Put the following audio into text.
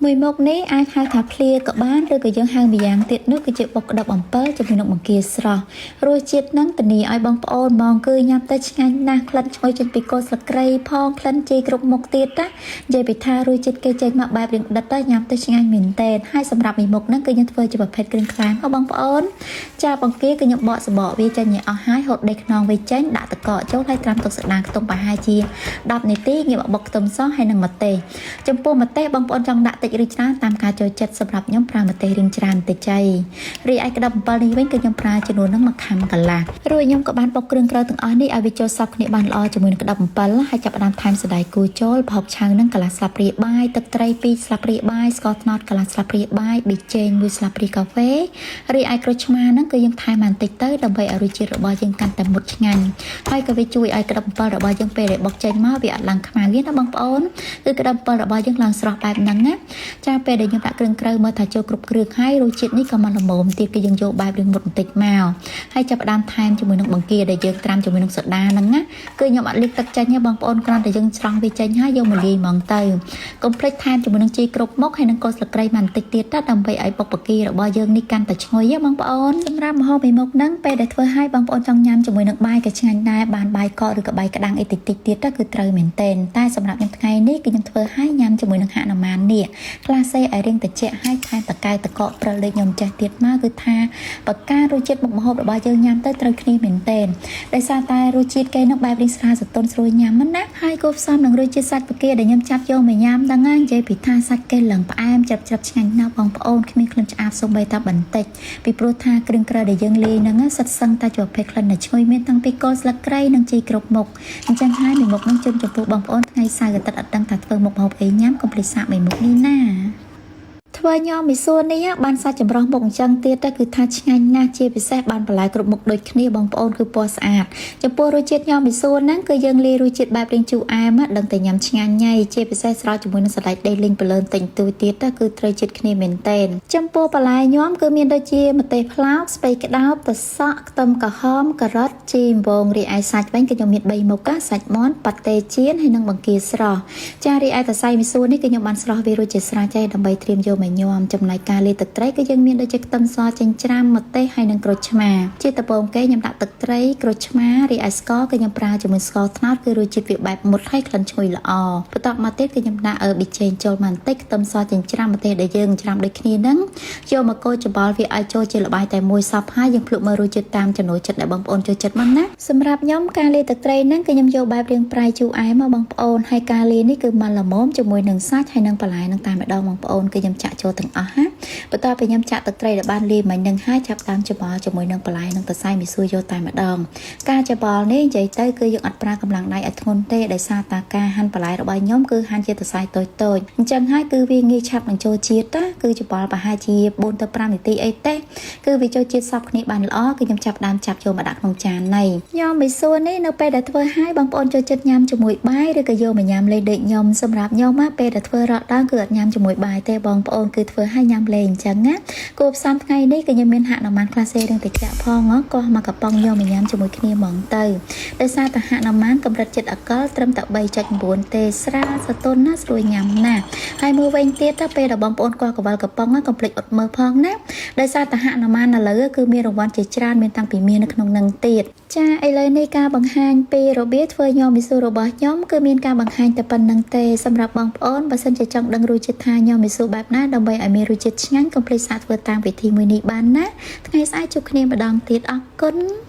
មួយមុខនេះអាចហៅថាភ្លាក៏បានឬក៏យើងហៅម្យ៉ាងទៀតនោះគឺជាបុកក្តឹបអំពិលជាមួយនឹងបង្គាស្រស់រសជាតិនឹងធានាឲ្យបងប្អូនហ្មងគឺញ៉ាំទៅឆ្ងាញ់ណាស់ក្លិនឈ្ងុយចេញពីគល់ស្លឹកគ្រៃផងក្លិនជីគ្រប់មុខទៀតណានិយាយពីថារសជាតិគេចេញមកបែបរៀងដិតទៅញ៉ាំទៅឆ្ងាញ់មែនទែនហើយសម្រាប់មួយមុខហ្នឹងគឺយើងធ្វើជាប្រភេទគ្រឿងក្លែមហ៎បងប្អូនចាបង្គាគឺខ្ញុំបកសបកវាចេញឲ្យអស់ហើយហូតដេកខ្នងវាចេញដាក់ទឹកកកចូលហើយត្រាំទឹកសណ្ដានខ្ទង់ប្រហែលជា10នាទីងាកមកបុកខ្ទឹមសហើយនិងម្ទេសចំពោះម្ទេសបងប្អូនចង់ដាក់តិចឬច្រើនតាមការចូលចិត្តសម្រាប់ខ្ញុំប្រើម្ទេសរៀងច្រើនតិចចៃរីឯក្តឹបអំពិលនេះវិញគឺខ្ញុំប្រើចំនួនហ្នឹងមួយខាំកន្លះរួចខ្ញុំក៏បានបុកគ្រឿងក្រៅទាំងអស់នេះឲ្យវាចូលសព្វគ្នាបានល្អជាមួយនឹងក្តឹបអំពិលហើយចាប់ផ្ដើមថែមសណ្តែកគូចូលប្រហុកឆៅហ្នឹងកន្លះស្លាបព្រាបាយទឹកត្រី2ស្លាបព្រាបាយស្ករត្នោតកន្លះស្លាបព្រាបាយប៊ីចេង1ស្លាបព្រាកាហ្វេរីឯក្រូចឆ្មាហ្នឹងគឺយើងថែមបន្តិចទៅដើម្បីឲ្យរសជាតិរបស់យើងកាន់តែមុតឆ្ងាញ់ហើយក៏វាជួយឲ្យក្តឹបអំពិលរបស់យើងពេលដែលបុកចេញមកវាអត់ឡើងខ្មៅទេណាបងប្អូនគឺក្តឹបអំពិលរបស់យើងឡើងស្រស់បែបហ្នឹងណាចាពេលដែលយើងដាក់គ្រឿងក្រៅមកថាចូលគ្រប់គ្រឿងហើយរសជាតិនេះក៏មកល្មមទៀតគឺយើងយកបែបរឿងមុតបន្តិចមកហើយចាប់ផ្ដើមថែមជាមួយនឹងបង្គាដែលយើងត្រាំជាមួយនឹងសូដាហ្នឹងណាគឺខ្ញុំអត់លាបទឹកចេញទេបងប្អូនគ្រាន់តែយើងច្រោះវាចេញហើយយកមកលាយហ្មងទៅកុំភ្លេចថែមជាមួយនឹងជីគ្រប់មុខហើយនឹងគល់ស្លឹកគ្រៃបន្តិចទៀតទៅដើម្បីឲ្យបុកបង្គារបស់យើងនេះកាន់តែឈ្ងុយហ៎បងប្អូនសម្រាប់ម្ហូបមួយមុខហ្នឹងពេលដែលធ្វើឲ្យបងប្អូនចង់ញ៉ាំជាមួយនឹងបាយក៏ឆ្ងាញ់ដែរបានបាយកកឬក៏បាយក្តាំងអីតិចតិចទៀតទៅគឺត្រូវមែនទែនតែសម្រាប់ខ្ញុំថ្ងៃនេះគឺខ្ញុំធ្វើឲ្យញ៉ាំជាមួយនឹងហនុមាននេះក្លាសេឲ្យរៀងតិចហើយថែមតកៅតកកព្រិលដូចខ្ញុំចេះទៀតមកគឺថាបការសជាតិមុខម្ហូបរបស់យើងញ៉ាំទៅត្រូវគ្នាមែនទែនដោយសារតែរសជាតិគេនឹងបែបរៀងស្រាលសទន់ស្រួយញ៉ាំណាហើយគួបផ្សំនឹងរសជាតិសាច់បង្គាដែលខ្ញុំចាប់យកមកញ៉ាំហ្នឹងណានិយាយពីថាសាច់គេឡើងផ្អែមច្រាប់ច្រាប់ឆ្ងាញ់ណាស់បងប្អូនគ្មានក្លិនឆ្អាបសូម្បីតែបន្តិចពីព្រោះថាគ្រឿងក្រៅដែលយើងលាយហ្នឹងសិតសឹងតែជាប្រភេទក្លិនដែលឈ្ងុយមានតាំងពីគល់ស្លឹកគ្រៃនិងជីគ្រប់មុខអញ្ចឹងហើយមួយមុខហ្នឹងជូនចំពោះបងប្អូនថ្ងៃសៅរ៍អាទិត្យអត់ដឹងថាធ្វើមុខម្ហូបអីញ៉ាំកុំភ្លេចសាកមួយមុខនេះណាធ្វើញ៉ាំមីសួរនេះបានសាច់ចម្រោះមុខអញ្ចឹងទៀតទៅគឺថាឆ្ងាញ់ណាស់ជាពិសេសបានបន្លែគ្រប់មុខដូចគ្នាបងប្អូនគឺពណ៌ស្អាតចំពោះរសជាតិញ៉ាំមីសួរហ្នឹងគឺយើងលាយរសជាតិបែបរៀងជូរអែមដឹងតែញ៉ាំឆ្ងាញ់ញ៉ៃជាពិសេសស្រោចជាមួយនឹងសណ្តែកដីលីងព្រលឿនតិចតួចទៀតទៅគឺត្រូវជាតិគ្នាមែនទែនចំពោះបន្លែញ៉ាំគឺមានដូចជាម្ទេសផ្លោកស្ពៃក្តោបត្រសក់ខ្ទឹមក្រហមការ៉ុតជីអំបងរីឯសាច់វិញគឺខ្ញុំមាន3មុខសាច់មាន់ប៉ាតេចៀនហើយនិងបង្គាស្រស់ចារីឯតសៃមីសួរនេះគឺខ្ញុំបានស្រស់វារួចជាស្រេចហើយដើម្បីត្រៀមយកមកញ៉ាំចំណែកការលាយទឹកត្រីគឺយើងមានដូចជាខ្ទឹមសចិញ្ច្រាំម្ទេសហើយនិងក្រូចឆ្មាជាដំបូងគេខ្ញុំដាក់ទឹកត្រីក្រូចឆ្មារីឯស្ករគឺខ្ញុំប្រើជាមួយស្ករត្នោតគឺរសជាតិវាបែបមុតហើយក្លិនឈ្ងុយល្អបន្ទាប់មកទៀតគឺខ្ញុំដាក់ប៊ីចេងចូលមកបន្តិចខ្ទឹមសចិញ្ច្រាំម្ទេសដែលយើងច្រាំដូចគ្នាហ្នឹងយកមកកូរច្បល់វាឲ្យចូលជាល្បាយតែមួយសពហើយយើងភ្លក់មើលរសជាតិតាមចំណូលចិត្តដែលបងប្អូនចូលចិត្តមកណាសម្រាប់ខ្ញុំការលាយទឹកត្រីហ្នឹងគឺខ្ញុំយកបែបរាងប្រៃជូរអែមមកបងប្អូនហើយការលាយនេះគឺមកល្មមជាមួយនឹងសាច់ហើយនឹងបន្លែនឹងតែម្ដងបងប្អូនគឺខ្ញុំចាក់ចូលទាំងអស់ណាបន្ទាប់ពីខ្ញុំចាក់ទឹកត្រីដែលបានលាយមិញនឹងហើយចាប់ដើមច្បល់ជាមួយនឹងបន្លែនិងសរសៃមីសួរយកតែម្ដងការច្បល់នេះនិយាយទៅគឺយើងអត់ប្រើកម្លាំងដៃឲ្យធ្ងន់ទេដោយសារតាការហាន់បន្លែរបស់ខ្ញុំគឺហាន់ជាសរសៃតូចតូចអញ្ចឹងហើយគឺវាងាយឆាប់នឹងចូលជាតិណាគឺច្បល់ប្រហែលជា4ទៅ5នាទីអីទេគឺវាចូលជាតិសព្វគ្នាបានល្អគឺខ្ញុំចាប់ដើមចាប់ចូលមកដាក់ក្នុងចាននៃញ៉ាំមីសួរនេះនៅពេលដែលធ្វើហើយបងប្អូនចូលចិត្តញ៉ាំជាមួយបាយឬក៏យកមកញ៉ាំលេងដូចខ្ញុំសម្រាប់ខ្ញុំណាពេលដែលធ្វើរកដើមគឺអត់ញ៉ាំជាមួយបាយទេបងប្អូនគឺធ្វើឲ្យញ៉ាំលេងអញ្ចឹងណាគួបផ្សំថ្ងៃនេះគឺខ្ញុំមានហនុមានក្លាសេរឿងតិចផងកោះមកកំប៉ុងយកមកញ៉ាំជាមួយគ្នាហ្មងទៅដោយសារតែហនុមានកម្រិតចិត្តអកលត្រឹមតែ3.9ទេស្រាលសទន់ណាស្រួលញ៉ាំណាហើយមើលវិញទៀតទៅពេលដែលបងប្អូនកោះកវលកំប៉ុងកុំភ្លេចអត់មើលផងណាដោយសារតែហនុមានឥឡូវគឺមានរង្វាន់ជាច្រើនមានតាំងពីមាននៅក្នុងនឹងទៀតចាឥឡូវនេះការបង្ហាញពីរបៀបធ្វើញ៉ាំមីស៊ូរបស់ខ្ញុំគឺមានការបង្ហាញតែប៉ុណ្្នឹងទេសម្រាប់បងប្អូនបើសិនជាចង់ដឹងរសជាតិថាញ៉ាំមីស៊ូបែបណាដើម្បីឲ្យមានរសជាតិឆ្ងាញ់កុំភ្លេចសាកធ្វើតាមវិធីមួយនេះបានណាថ្ងៃស្អែកជួបគ្នាម្ដងទៀតអរគុណ។